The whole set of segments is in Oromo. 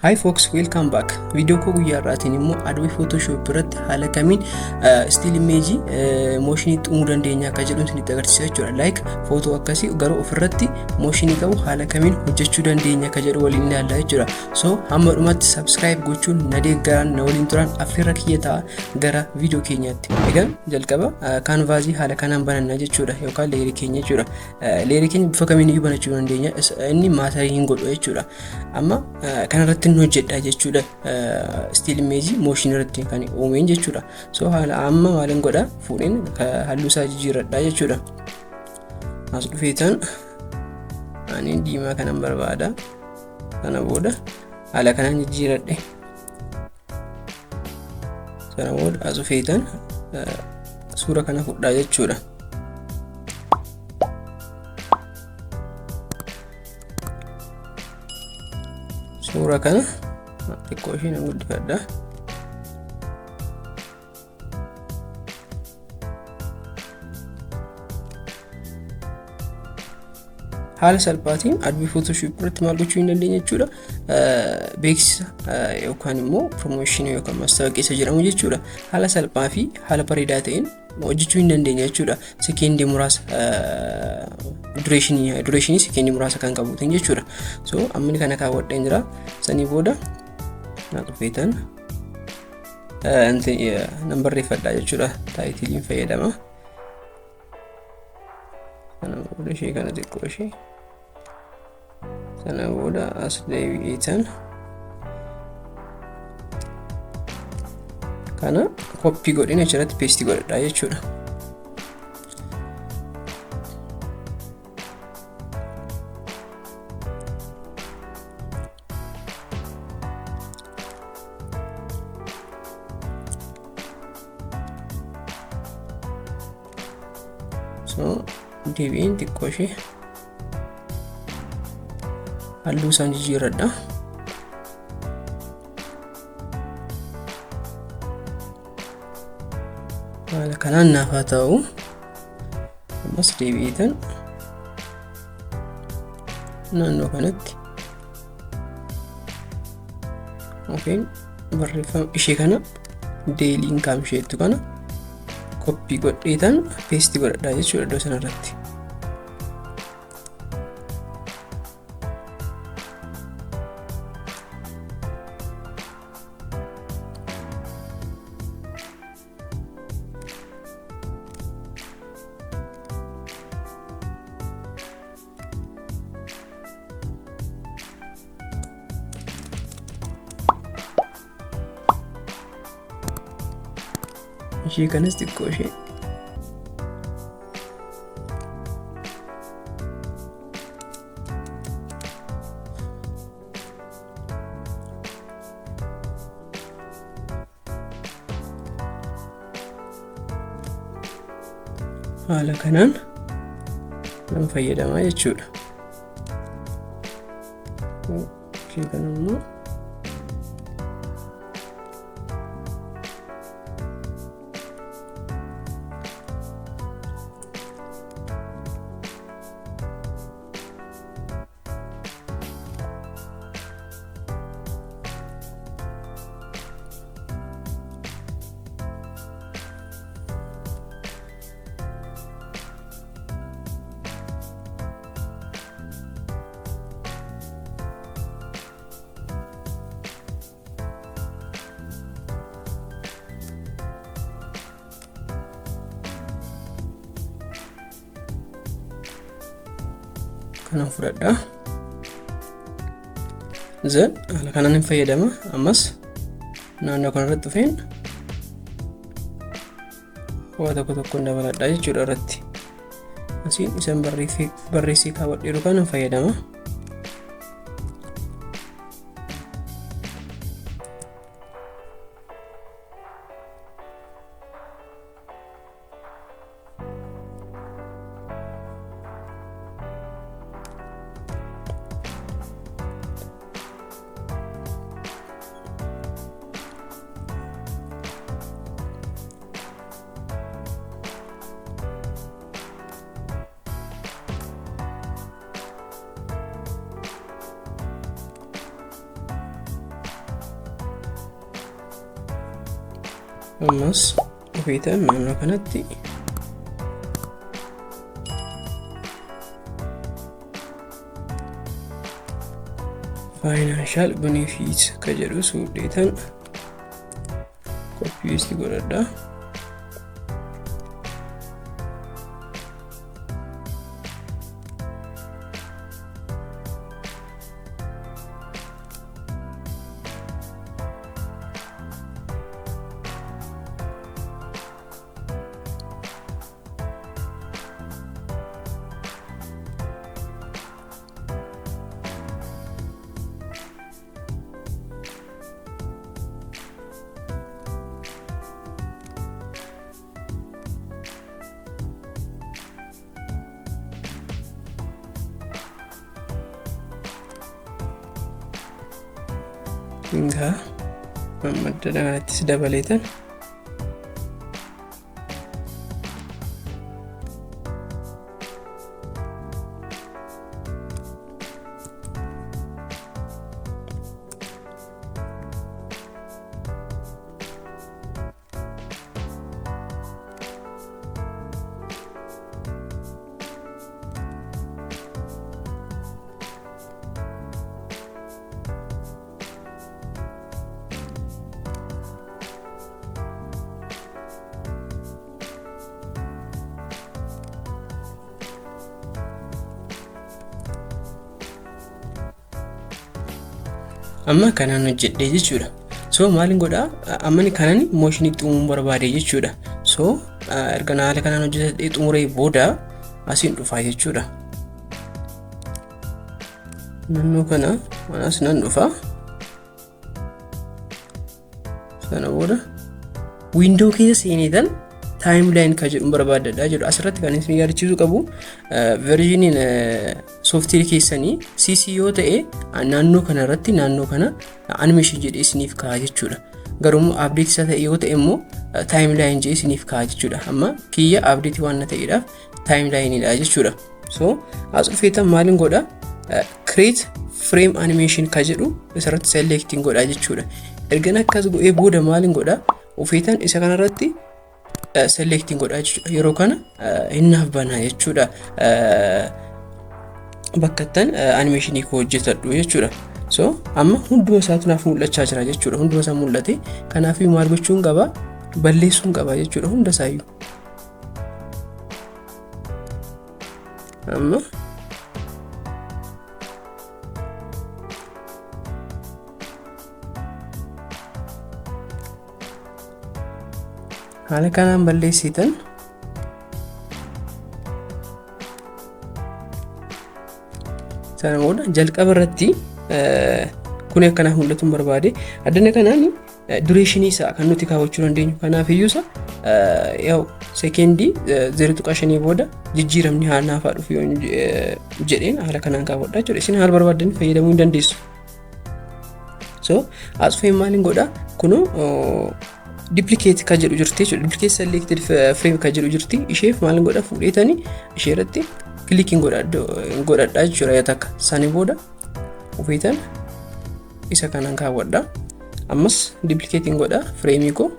Hi folks, welcome back. Viidiyoo koo guyyaa har'aatiin immoo Adobe Photoshop irratti haala kamiin still image motionii xumuruu dandeenya akka jedhu isinitti agarsiisa jechuudha. Like footoo akkasii garuu ofirratti motionii qabu haala kamiin hojjechuu dandeenya akka jedhu waliin ilaalla jechuudha. So hamma dhumaatti subscribe gochuun na deeggaran, na waliin turan affeerra kiyya ta'a. Gara viidiyoo keenyaatti. Egaa jalqaba kaanvaazii haala kanaan bananna jechuudha, yookaan layerii keenya jechuudha. Layerii keenya bifa kamiin iyyuu banachuu dandeenya, inni matter hin godhu jechuudha. Amma kanarratti hin hojjedha jechuudha. Still image motion irratti kan uumeen jechuudha. So haala amma maalin godha, fuudheen halluu isaa jijjiirradha jechuudha. As dhufeetan ani diimaa kanan barbaada. Sana booda haala kanaan jijjiiradhe. Sana booda as dhufeetan suura kana fudhaa jechuudha. Suura kana xiqqoo ishee nan guddifadha. Haala salphaatiin Adobe Photoshop irratti maal gochuu hin dandeenya jechuudha. Beeksisa yookaan immoo promotion yookaan mastaawaqii isa jedhamu jechuudha. Haala salphaa fi haala bareedaa ta'een hojjechuu hin dandeenya jechuudha. Sekeendii muraasa dureeshinii sekeendii muraasa kan qabuutiin jechuudha. So amma kana kaawwadheen jira. Sanii booda naa dhufeetan nan barreeffadha jechuudha. Taayitiliin fayyadama. Sana booda ishee kana xiqqoo ishee. Sana booda as deebi'eetan kana koppii godheen achirratti peestii godhadha jechuudha. So deebi'een xiqqoo ishee halluu isaan jijjiirradha. Haala kanaan naaf haa ta'u. Ammas deebi'eetan naannoo kanatti yookiin barreeffama ishee kana daily income isheettu kana koppii godheetan peestii godhadhaa jechuudha iddoo sanarratti. Ishee kanas xiqqoo ishee haala kanaan nan fayyadamaa jechuudha. Ishee kana immoo kanan fudhadha. Then haala kanaan hin fayyadama. Ammas naannoo kanarratti dhufeen waa tokko tokkoon dabaladha jechuudha irratti. Asiin isan barreessee kaawwadheeru kanan fayyadama. Ammas dhufeetan naannoo kanatti financial benefit ka jedhu suudheetan copy paste godhadha. Egaa amma adda kanattis dabaleetan amma kanaan hojjedhee jechuudha. So maalin godhaa? Amma kanan motionii xumuruun barbaade jechuudha. So erga haala kanaan hojjetadhee xumuree booda asiin dhufaa jechuudha. Naannoo kana as nan dhufa. Sana booda window keessa seeneetan timeline kan jedhu barbaadadha jedhu. Asirratti kan isin yaadachiisuu qabu, versioniin softwareii keessanii CC yoo ta'e, naannoo kana irratti naannoo kana animation jedhee isiniif ka'a jechuudha. Garuu immoo update isa ta'e yoo ta'e immoo timeline jedhee isiniif ka'a jechuudha. Amma kiyya update waan ta'eedhaaf timelineidha jechuudha. So as dhufeetan maalin godha? Create frame animation ka jedhu isarratti selecting godha jechuudha. Ergan akkas godhee booda maalin godha? Ufeetan isa kanarratti selecting godha jechuudha. Yeroo kana hinnaaf banaa jechuudha. Bakka ittan animationii koo hojjetadhu jechuudha. So amma hunduma isaatu naaf mul'achaa jira jechuudha. Hunduma isaa mul'ate. Kanaafuu maal gochuun qaba? Balleessuun qaba jechuudha hunda isaayyuu. Amma haala kanaan balleessitan, sana booda jalqaba irratti kun akkanaaf mul'atu hin barbaade. Addana kanaan durationii isaa kan nuti kaawwachuu dandeenyu. Kanaaf iyyuu isa yaa'u seekendii 0.5 booda jijjiiramni haa naafaa dhufu yoo jedheen haala kanaan kaawwadha jechuudha. Isin haala barbaaddanii fayyadamuu hin dandeessu. So as dhufee maaliin godha? Kunoo duplicate kan jedhu jirti jechuudha. Duplicate selected frame kan jedhu jirti. Isheef maaliin godha? Fuudheetanii ishee irratti clickiin godhadha jechuudha yoo takka. Sanii booda ufeetan isa kanaan kaawwadha. Ammas duplicatein godha frameii koo.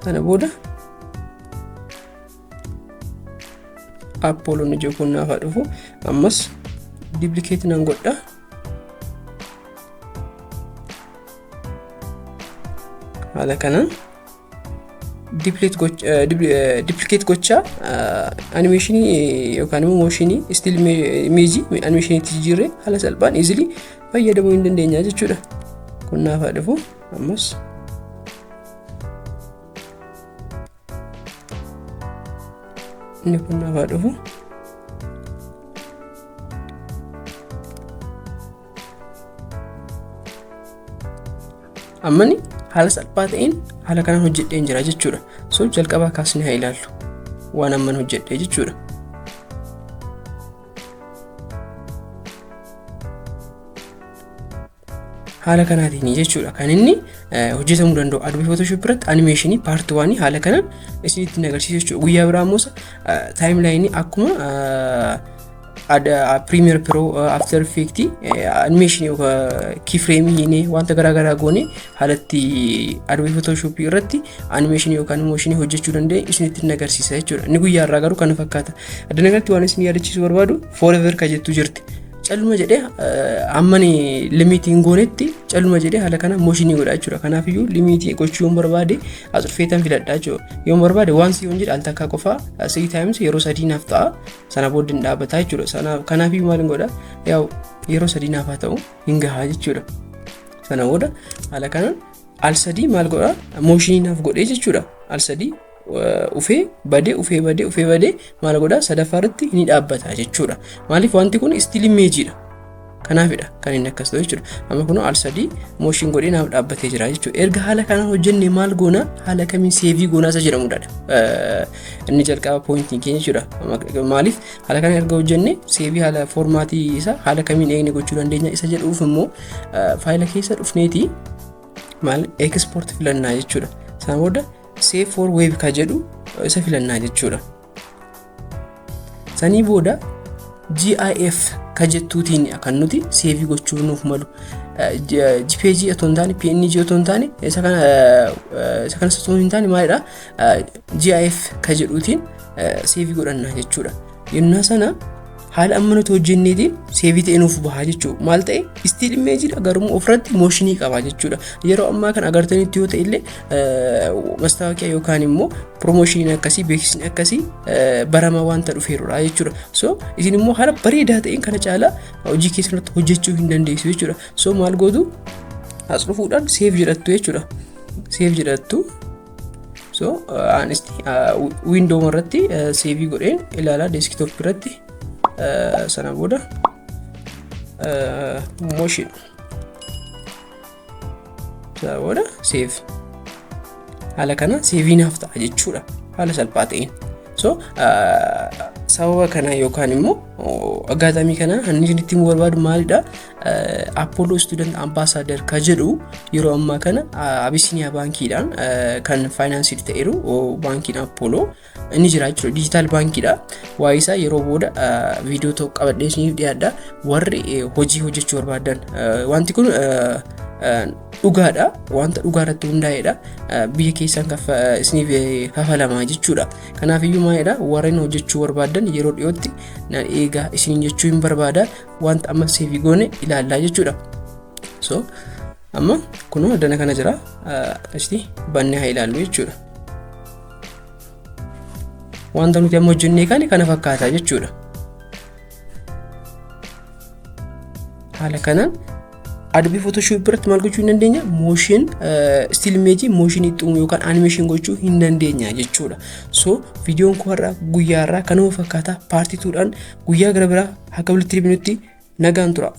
Sana booda Apollo ijoo kun naaf haa dhufu. Ammas duplicate nan godha. Haala kanaan duplicate gochaa animationii yookaan immoo motionii still imageii animationiitti jijjiirree haala salphaan easily fayyadamuu hin dandeenya jechuudha. Kun naaf haa dhufu. Ammas inni kun naaf haa dhufu. Ammani haala salphaa ta'een haala kanaan hojjedheen jira jechuudha. So jalqabaa kaasnee haa ilaallu waan amman hojjedhee jechuudha. Haala kanaatiin jechuudha kan inni hojjetamuu danda'u Adobe Photoshop irratti animationii part 1 haala kanaan isinitti agarsiisa jechuudha. Guyyaa biraa immoo timelineii akkuma Premiere Pro, After Effects, animation yookaan keyframe hiinee wanta garaagaraa goone haalatti Adobe Photoshop irratti animation yookaan motion hojjechuu dandeenyu isinitti agarsiisa jechuudha. Inni guyyaa irraa garuu kana fakkaata. Addana kanatti waan isin yaadachiisuu barbaadu, forever ka jettu jirti. Calluma jedhee ammani limitii hin goonetti calluma jedhee haala kana motionii godha jechuudha. Kanaafiyyuu limitii gochuu yoon barbaade as dhufeetan filadha jechuudha. Yoon barbaade once yoon jedhe al takkaa qofaa, three times yeroo 3 naaf ta'a, sana booda hin dhaabata jechuudha. Kanaafiyyuu maal godha, yaa'u yeroo 3 naaf haa ta'u, hin gahaa jechuudha. Sana booda haala kanaan al 3 maal godha, motionii naaf godhee jechuudha. Al 3 ufee badee, ufee badee, ufee badee, maal godhaa, sadaffaa irratti ni dhaabbata jechuudha. Maaliif? Wanti kun still imageiidha. Kanaafidha kan inni akkas ta'u jechuudha. Amma kun al 3 motion godhee naaf dhaabbatee jira jechuudha. Erga haala kanaan hojjenne maal goona, haala kamiin save goonaa isa jedhamudha. Inni jalqaba pointiin keenya jechuudha. Maaliif haala kana erga hojjenne save haala formatii isaa haala kamiin eegne gochuu dandeenya isa jedhuuf immoo faayila keessa dhufneeti maal, export filannaa jechuudha. Sana booda save for web ka jedhu isa filannaa jechuudha. Sanii booda GIF ka jettuutiin kan nuti save gochuu nuuf malu. JPG otoo hin taane, PNG otoo hin taane, isa kanas otoo hin taane, maalidha, GIF ka jedhuutiin save godhannaa jechuudha. Yennaa sana haala amma nuti hojjenneetiin save ta'ee nuuf bahaa jechuudha. Maal ta'e? Still imageiidha, garuu ofirratti motionii qaba jechuudha. Yeroo ammaa kan agartanitti yoo ta'e illee mastaawoqiyaa yookaan immoo promotioniin akkasii, beeksisni akkasii baramaa wanta dhufeerudha jechuudha. So isin immoo haala bareedaa ta'een kana caalaa hojii keessatti hojjechuu hin dandeessu jechuudha. So maal gootu? As dhufuudhaan save jedhattu jechuudha. Save jedhattu. So anisti window irratti save godheen ilaalaa, desktop irratti. Sana booda motion, sana booda save. Haala kana save naaf ta'a jechuudha, haala salphaa ta'een. So sababa kana yookaan immoo aggaataamii kana inni isinitti himuu barbaadu maalidha? Apollo Student Ambassador ka jedhu yeroo ammaa kana Abisiiniyaa baankiidhaan kan financed ta'eeru, baankiin Apollo inni jira jechuudha. Digital baankiidha. Waa'ee isaa yeroo booda viidiyoo tokko qabadhee isiniif dhiyaadha. Warri hojii hojjechuu barbaadan, wanti kun dhugaadha, wanta dhugaa irratti hundaa'edha, biyya keessaan isiniif kafalamaa jechuudha. Kanaaf iyyuu maalidha, warreen hojjechuu barbaadan yeroo dhiyootti na eegaa isiniin jechuu hin barbaada. Wanta amma save goone ilaallaa jechuudha. So amma kunoo addana kana jira, asitti bannee haa ilaallu jechuudha. Wanta nuti amma hojjennee kana fakkaata jechuudha. Haala kanaan Adobe Photoshop biratti maal gochuu hin dandeenya? Motion, still image motion xumuu yookaan animation gochuu hin dandeenya jechuudha. So viidiyoon koo har'a guyyaa har'aa kanuma fakkaata. Part twodhaan guyyaa gara biraa akka walitti deebinutti nagaan tura.